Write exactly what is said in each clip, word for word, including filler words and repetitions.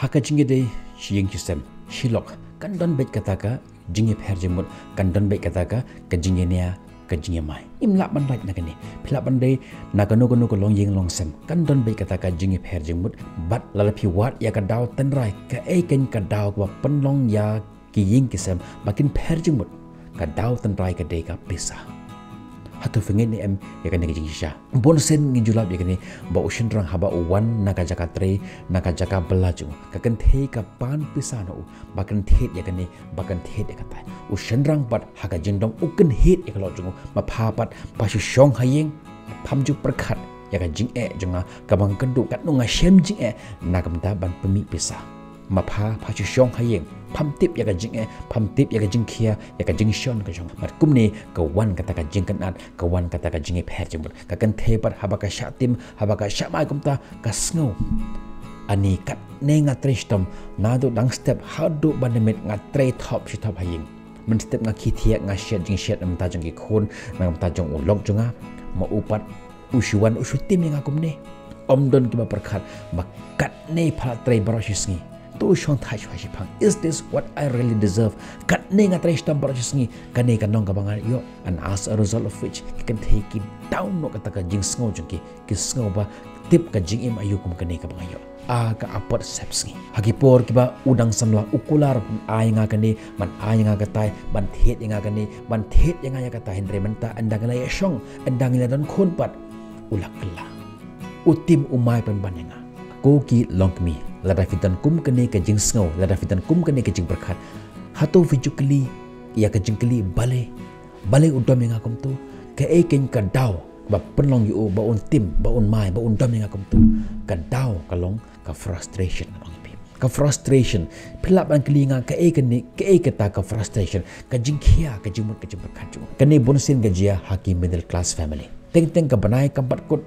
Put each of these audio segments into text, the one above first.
Ha ka jingïadei shi ïing shi sem, shi lok, kan don beit kata ka jingïapher jingmut, kan don beit kata ka, ka jingïania, ka jingïamai. Im lah ban lait na kane. Phi lah ban dei na kano kano ka longïing longsem, kan don beit kata ka jingïapher jingmut. Bad lada phi wad ïa ka daw tynrai, kaei kein ka daw kaba pynlong ïa ki ïing ki sem ba kin pher jingmut? Ka daw tynrai ka dei ka pisa. Hato phi ngeit ne em ïa kane ka jingshisha? Bunsien ngin ju lap ïa kane, ba u shynrang haba u wan na ka jaka trei, na ka jaka bylla jong u, ka kynthei ka pan pisa na u, ba kan thied ïa kane, ba kan thied ïa katai. U shynrang pat ha ka jingdom u kynhied ïa ka lok jong u, ma pha pat pha shu shong ha ïing, pham ju pyrkhat ïa ka jingeh jong nga, kaba nga kynduh, katno nga shem jingeh na ka bynta ban pynmih pisa. Ma pha pha shu shong ha ïing, pham tip ïa ka jingeh, pham tip ïa ka jingkhia, ïa ka jingshon ka jong. Bad kumne ka wan kata ka jingkynad, ka wan kata ka jingïapher jingmut. Ka kynthei pat haba ka shah tim, haba ka shah mai kumta, ka sngew, ani katne nga trei shitom, naduh dang step haduh ban da miet nga trei thop shi thop ha ïing. Mynstep nga khie thiah, nga shet jingshet na ka bynta jong ki khun, na ka bynta jong u lok jong nga. Ma u pat u shu wan u shu tim ïa nga kumne. Ym don kiba pyrkhat ba katne pha la trei baroh shi sngi. To shong thait shuwa shiphang. Is this what I really deserve? Katne nga trei shitom baroh shi sngi, kane ka long kaba nga ïoh. And as a result of which, ki kynthei ki down noh kata ka jingsngew jong ki, ki sngew ba tip ka jingim aïu kum kane kaba nga ïoh. A ka apot sep sngi. Ha ki por kiba u dang samla u kular ban ai nga kane, ban ai nga katai, ban thied ïa nga kane, ban thied ïa nga ïa katai, hynrei mynta ynda ngi la ïa shong, ynda ngi la don khun pat, u la kylla. U tim u mai pynban ïa nga. Ko ki longkmie, lada phi don kum kane ka jingsngew, lada phi don kum kane ka jingpyrkhat, hato phi ju kylli ïa ka jingkylli, balei, balei u dom ïa nga kumto? Kaei kein ka daw ba pynlong ïa u ba un tim, ba un mai, ba un dom ïa nga kumto? Ka daw ka long ka frustration, ngan ong ïa phi. Ka frustration. Phi lah ban kylli nga kaei kane, kaei kata ka frustration? Ka jingkhia, ka jingmut, ka jingpyrkhat jong u. Kane bunsien ka jia ha ki middle class family. Teng teng ka bnai kam pat kut,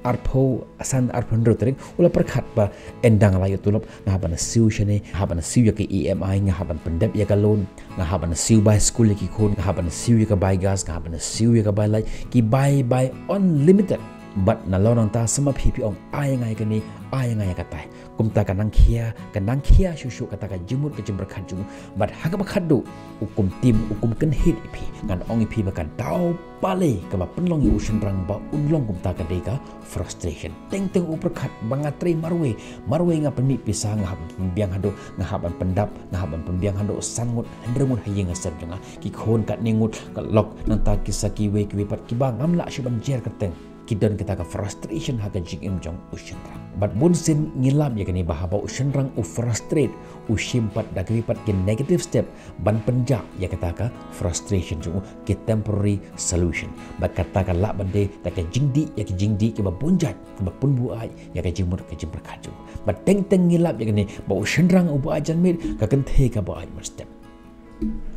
arphew san, arphew hynriew tarik, u la pyrkhat ba ynda nga la ïoh tulop, nga hap ban siew shane, nga hap ban siew ïa ka E M I, nga hap ban pyndep ïa ka loan, nga hap ban siew bai skul ïa ki khun, nga hap ban siew ïa ka bai gas, nga hap ban siew ïa ka bai light, ki bai bai unlimited. Bad nalor nangta sa ma phi phi ong ai ïa nga ïa kane, ai ïa nga ïa katai. Kumta ka nang khia, ka nang khia shuh shuh kata ka jingmut ka jingpyrkhat jong u. Bad ha kaba khatduh, u kum tim, u kum kynhied ïa phi. Ngan ong ïa phi ba ka daw balei kaba pynlong ïa u shynrang ba un long kumta ka dei ka frustration. Teng teng u pyrkhat ba nga trei marwei, marwei nga pynmih pisa, nga hap ban pynbiang haduh, nga hap ban pyndap, nga hap ban pynbiang haduh san ngut, hynriew ngut ha ïing ha sem jong nga. Ki khun katne ngut, ka lok nangta ki sa kiwei kiwei pat kiba ngam lah shuh ban jer kyrteng. Ki don kata ka frustration ha ka jingim jong u shynrang. Bad bunsien ngi lap ïa kane ba haba u shynrang u frustrate, u shim pat da kiwei pat ki negative step ban pynjah ïa kata ka frustration jong u, ki temporary solution. Bad kata ka lah ban dei da ka jingdih ïa ki jingdih kiba bun jait, kiba pynbuaid ïa ka jingmut ka jingpyrkhat jong u. Bad teng teng ngi lap ïa kane ba u shynrang u buaid janmiet, ka kynthei ka buaid mynstep.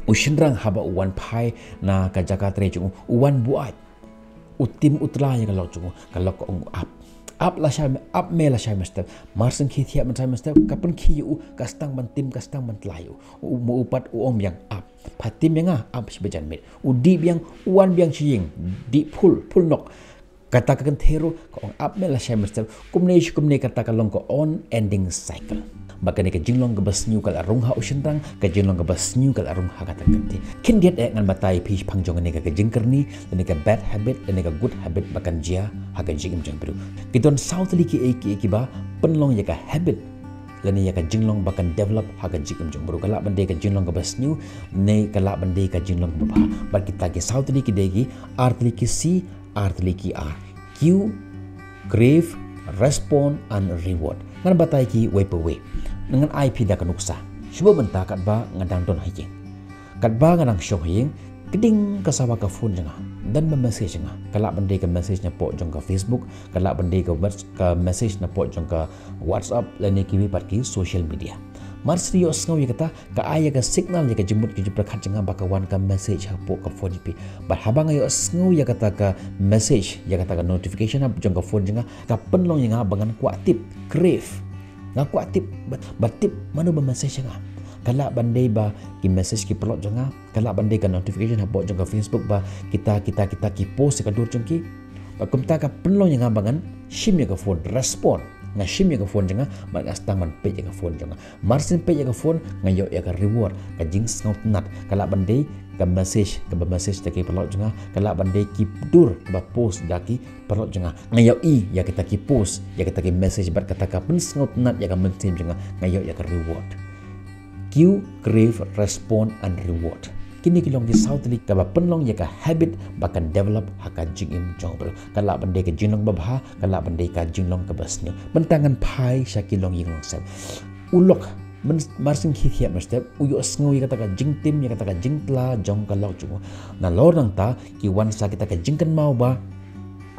U shynrang haba u wan phai na ka jaka trei jong u, u wan buaid. U tim u tla ïa ka lok jong u, ka lok ka ong u ap. Ap lashai me, ap me lashai mynstep. Mar shu khie thiah mynshai mynstep, ka pynkhie ïa u, ka sdang ban tim, ka sdang ban tla ïa u. U, u, u pat u ong biang ap. Pha tim ïa nga, ap shi ba janmiet. U dih biang, u wan biang sha ïing, dih phul, phul nok. Kata ka kynthei ruh ka ong ap me lashai mynstep, kumne shi kumne, kata ka long ka unending cycle. Ba kane ka jinglong kaba sniew ka la rung ha u shynrang, ka jinglong kaba sniew ka la rung ha kata ka kynthei. Khyndiat eh ngan batai phi shaphang jong kane ka jingkyrni, lane ka bad habit, lane ka good habit ba kan jia ha ka jingim jong briew. Ki don saw tylli kiei kiei kiba pynlong ïa ka habit, lane ïa ka jinglong ba kan develop ha ka jingim jong briew. Ka lah ban dei ka jinglong kaba sniew, ne ka lah ban dei ka jinglong kaba bha. Bad kita ki saw tylli ki dei ki ar tylli ki C, ar tylli ki R. Cue, crave, respond and reward. Ngan batai ki wei pa wei. Ngan ai phi da ka nuksa. Shu buh mynta katba nga dang don ha ïing. Katba nga dang shong ha ïing, ka ding ka sawa ka phone jong nga. Don ba message nga. Ka lah ban dei ka message napoh jong ka Facebook, ka lah ban dei ka mes-, ka message napoh jong ka WhatsApp, lane kiwei pat ki social media. Mar shu ïohsngew ïa kata, ka ai ïa ka signal ïa ka jingmut ka jingpyrkhat jong nga ba ka wan ka message hapoh ka phone jong phi. Bad haba nga ïohsngew ïa kata ka message, ïa kata ka notification hap jong ka phone jong nga, ka pynlong ïa nga ba ngan kwah tip, crave. Nga kwah tip, ba, ba tip mano ba message ïa nga. Ka lah ban dei ba ki message ki paralok jong nga, ka lah ban dei ka notification hapoh jong ka Facebook ba kita, kita, kita ki post ïa ka dur jong ki. Bad kumta ka pynlong ïa nga ba ngan shim ïa ka phone, respond. Nga shim ïa ka phone jong nga, bad nga sdang ban peit ïa ka phone jong nga. Mar shu peit ïa ka phone, nga ïoh ïa ka reward, ka jingsngewtynnat, ka lah ban dei ka message, kaba message da ki paralok jong nga, ka lah ban dei ki dur, kaba post da ki paralok jong nga. Nga ïohi ïa kita ki post, ïa kita ki message, bad kata ka pynsngewtynnat ïa ka mynsiem jong nga, nga ïoh ïa ka reward. Cue, crave, respond and reward. Kine ki long ki saw tylli kaba pynlong ïa ka habit ba kan develop ha ka jingim jong u briew. Ka lah ban dei ka jinglong babha, ka lah ban dei ka jinglong kaba sniew. Mynta ngan phai sha ki longïing longsem. U lok, myn-, mar shu khie thiah mynstep, u ïohsngew ïa kata ka jingtim, ïa kata ka jingtla jong ka lok jong u. Nalor nangta, ki wan sa kita ka jingkynmaw ba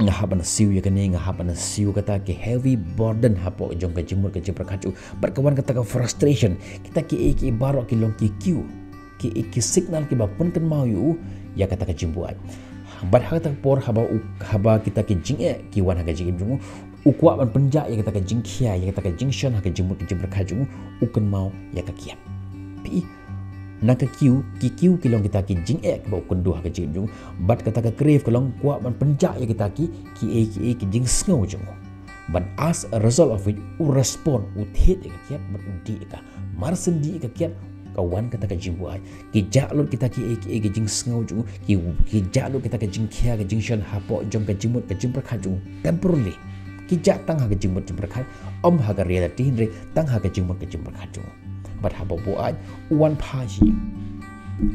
nga hap ban siew ïa kane, nga hap ban siew kata, ki heavy burden hapoh jong ka jingmut ka jingpyrkhat jong u. Bad ka wan kata ka frustration, kita kiei kiei baroh ki long ki cue, ki, ki signal kiba pynkynmaw ïa u ïa kata ka jingbuaid. Bad ha kata ka por haba u, haba kita ki jingeh ki wan ha ka jingim jong u, u kwah ban pynjah ïa kata ka jingkhia, ïa kata ka jingshon ha ka jingmut ka jingpyrkhat jong u, u kynmaw ïa ka kiad. Phi i, na ka cue, ki cue ki long kita ki jingeh kiba u kynduh ha ka jingim jong u. Bad kata ka crave ka long kwah ban pynjah ïa kita ki, kiei kiei ki jingsngew jong u. Bad as a result of which, u respond, u thied ïa ka kiad, bad u dih ïa ka. Mar shu dih ïa ka kiad, ka wan kata ka jingbuaid. Ki jah lut kita kiei kiei ki jingsngew jong u, ki, ki jah lut kita ka jingkhia, ka jingshon hapoh jong ka jingmut ka jingpyrkhat jong u temporarily. Ki jah tang ha ka jingmut jingpyrkhat, ym ha ka reality, hynrei tang ha ka jingmut ka jingpyrkhat jong u. Bad haba buaid, u wan phai sha ïing.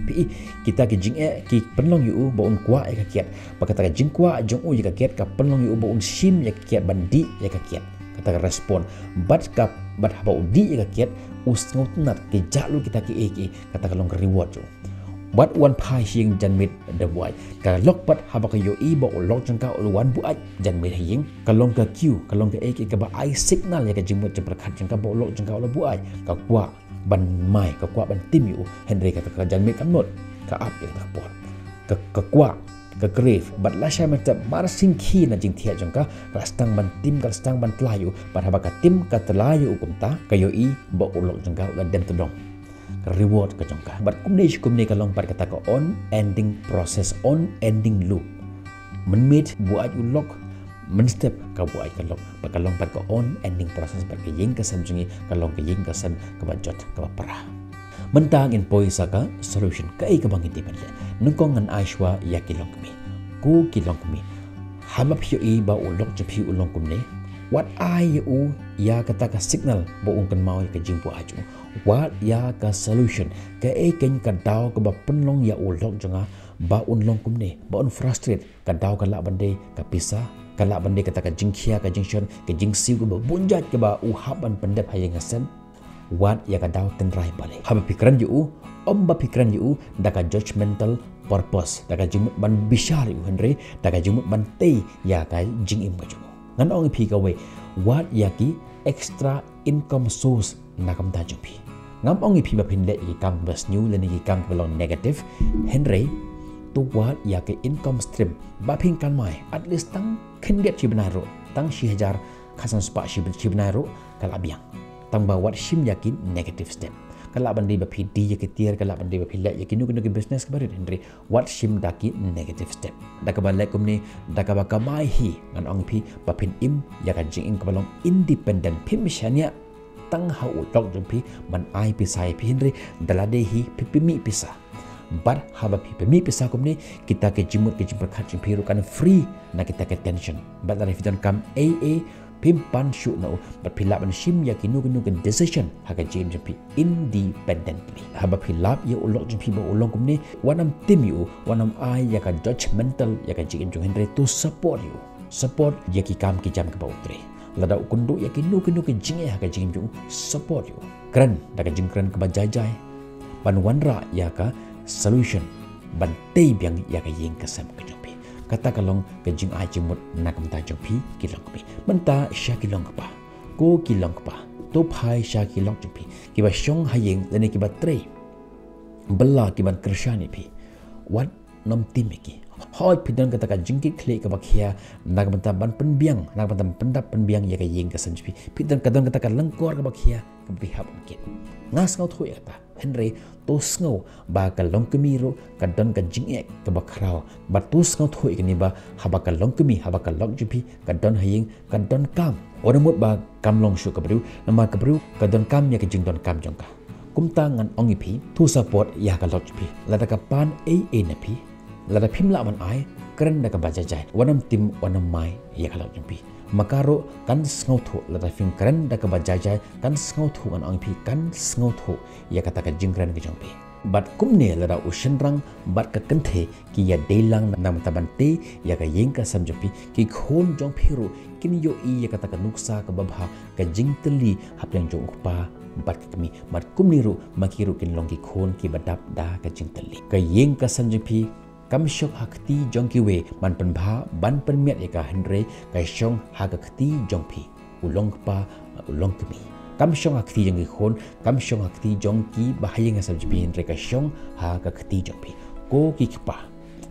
Phi i, kita ki jingeh ki pynlong ïa u ba un kwah ïa ka kiad. Bad kata ka jingkwah jong u ïa ka kiad ka pynlong ïa u ba un shim ïa ka kiad, ban dih ïa ka kiad. Kata ka respond. Bad ka, bad haba u dih ïa ka kiad, u sngewtynnat, ki jah lut kita kiei kiei, kata ka long ka reward jong u. Bad u wan phai sha ïing janmiet da buaid. Ka lok pat haba ka ïohi ba u lok jong ka u la wan buaid janmiet ha ïing, ka long ka cue, ka long kaei kaei kaba ai signal ïa ka jingmut jingpyrkhat jong ka ba u lok jong ka u la buaid. Ka kwah ban mai, ka kwah ban tim ïa u, hynrei kata ka janmiet kam nud, ka ap ïa kata ka por. Ka, ka kwah, ka crave, bad lashai mynstep mar shu khie na jingthiah jong ka, ka la sdang ban tim, ka la sdang ban tla ïa u, bad haba ka tim ka tla ïa u kumta, ka ïohi ba u lok jong ka u la dem tdong. Ka reward ka jong ka. Bad kumne shi kumne ka long pat kata ka unending process, unending loop. Mynmiet buaid u lok, mynstep ka buaid ka lok. Bad ka long pat ka unending process, bad ka ïing ka sem jong ngi ka long ka ïing ka sem kaba jot kaba pra. Mynta ngin poi sa ka solution, kaei kaba ngi dei ban leh. Nyngkong ngan ai shuwa ïa ki longkmie. Ko ki longkmie, haba phi ïohi ba u lok jong phi u long kumne, wat ai ïa u ïa kata ka signal ba un kynmaw ïa ka jingbuaid jong u. Wad ïa ka solution. Kaei keiñ ka daw kaba pynlong ïa u lok jong nga ba un long kumne, ba un frustrate? Ka daw ka lah ban dei ka pisa, ka lah ban dei kata ka jingkhia, ka jingshon, ka jingsiew kaba bun jait kaba u hap ban pyndep ha ïing ha sem. Wad ïa ka daw tynrai balei. Haba phi kren ïa u, ym ba phi kren ïa u da ka judgmental purpose, da ka jingmut ban bishar ïa u, hynrei da ka jingmut ban tei ïa ka jingim ka jong u. Ngan ong ïa phi kawei, wad ïa ki extra income source na ka bynta jong phi. Ngam ong ïa phi ba phin leh ïa ki kam ba sniew lane ki kam ba long negative, hynrei to wad ïa ki income stream ba phin kynmaw, at least tang khyndiat shi bnai ruh, tang shi hajar khatsan spah shi, shi bnai ruh ka la biang. Tang ba wat shim ïa ki negative step. Ka lah ban dei ba phi die ïa ki tiar, ka lah ban dei ba phi leh ïa kino kino ki business kaba rit, hynrei wat shim da ki negative step. Da kaba leh kumne, da kaba kamai hi, ngan ong phi ba phin im ïa ka jingim kaba long independent, phim shaniah tang ha u lok jong phi ban ai pisa ïa phi, hynrei da lade hi phi pynmih pisa. Bad haba phi pynmih pisa kumne, kita ki jingmut ki jingpyrkhat jong phi ruh kan free na kita ki tension. Bad lada phi donkam ei ei, phim pan shuh na u, bad phi lah ban shim ïa kino kino ki decision ha ka jingim jong phi independently. Haba phi lap ïa u lok jong phi ba u long kumne, wat nym tim ïa u, wat nym ai ïa ka judgmental ïa ka jingim jong u, hynrei to support ïa u. Support ïa ki kam ki jam kaba u trei. Lada u kynduh ïa kino kino ki jingeh ha ka jingim jong u, support ïa u. Kren da ka jingkren kaba jai jai ban wanrah ïa ka solution, ban tei biang ïa ka ïing ka sem ka jong phi. Kata ka long ka jingai jingmut na ka bynta jong phi ki longkmie. Mynta sha ki longkpa. Ko ki longkpa, to phai sha ki lok jong phi, kiba shong ha ïing lane kiba trei bylla, kiban kyrshan ïa phi. Wat nym tim ïa ki. Hooid phi don kata ka jingkitkhlieh kaba khia na ka bynta ban pynbiang, na ka bynta ban pyndap pynbiang ïa ka ïing ka sem jong phi. Phi don, ka don kata ka lyngkor kaba khia kaba phi hap ban kit. Nga sngewthuh ïa kata. Hynrei to sngew ba ka longkmie ruh ka don ka jingeh kaba khraw. Bad to sngewthuh ïa kane ba haba ka longkmie, haba ka lok jong phi ka don ha ïing, ka donkam. Wat nym mut ba kam long shuh ka briew, namar ka briew ka donkam ïa ka jingdonkam jong ka. Kumta ngan ong ïa phi, to support ïa ka lok jong phi. Lada ka pan ei ei na phi, lada phim lah ban ai, kren da kaba jai jai. Wat nym tim, wat nym mai ïa ka lok jong phi. Ma ka ruh kan sngewthuh, lada phin kren da kaba jai jai, kan sngewthuh, ngan ong ïa phi, kan sngewthuh ïa kata ka jingkren ka jong phi. Bad kumne lada u shynrang bad ka kynthei ki ïadei lang na ka bynta ban tei ïa ka ïing ka sem jong phi, ki khun jong phi ruh kin ïohi ïa kata ka nuksa kaba bha, ka jingtylli hapdeng jong u kpa bad ka kmie. Bad kumne ruh ma ki ruh kin long ki khun kiba dap da ka jingtylli. Ka ïing ka sem jong phi kam shong ha kti jong kiwei ban pynbha, ban pynmiat ïa ka, hynrei ka shong ha ka kti jong phi, u longkpa, u longkmie. Kam shong ha kti jong ki khun, kam shong ha kti jong ki ba ha ïing ha sem jong phi, hynrei ka shong ha ka kti jong phi. Ko ki kpa,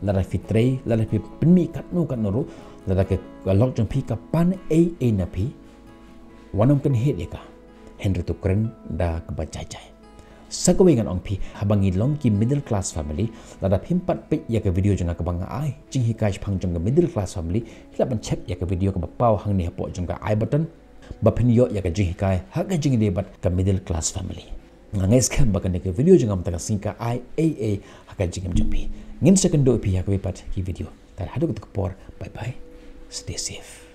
lada phi trei, lada phi pynmih katno katno ruh, lada ka lok jong phi ka pan ei ei na phi, wat nym kynhit ïa ka, hynrei to kren da kaba jai jai. Sa kawei ngan ong phi, haba ngi long ki middle class family, lada phim pat peit ïa ka video jong nga kaba nga ai jinghikai shaphang jong ka middle class family, phi lah ban check ïa ka video kaba paw hangne hapoh jong ka I button, ba phin ïoh ïa ka jinghikai ha ka jingïadei bad ka middle class family. Nga ngeit skhem ba kane ka video jong nga mynta ka sngi ka ai ei ei ha ka jingim jong phi. Ngin sa ïakynduh ïa phi ha kawei pat ki video. Tad haduh kata ka por, bye bye. Stay safe.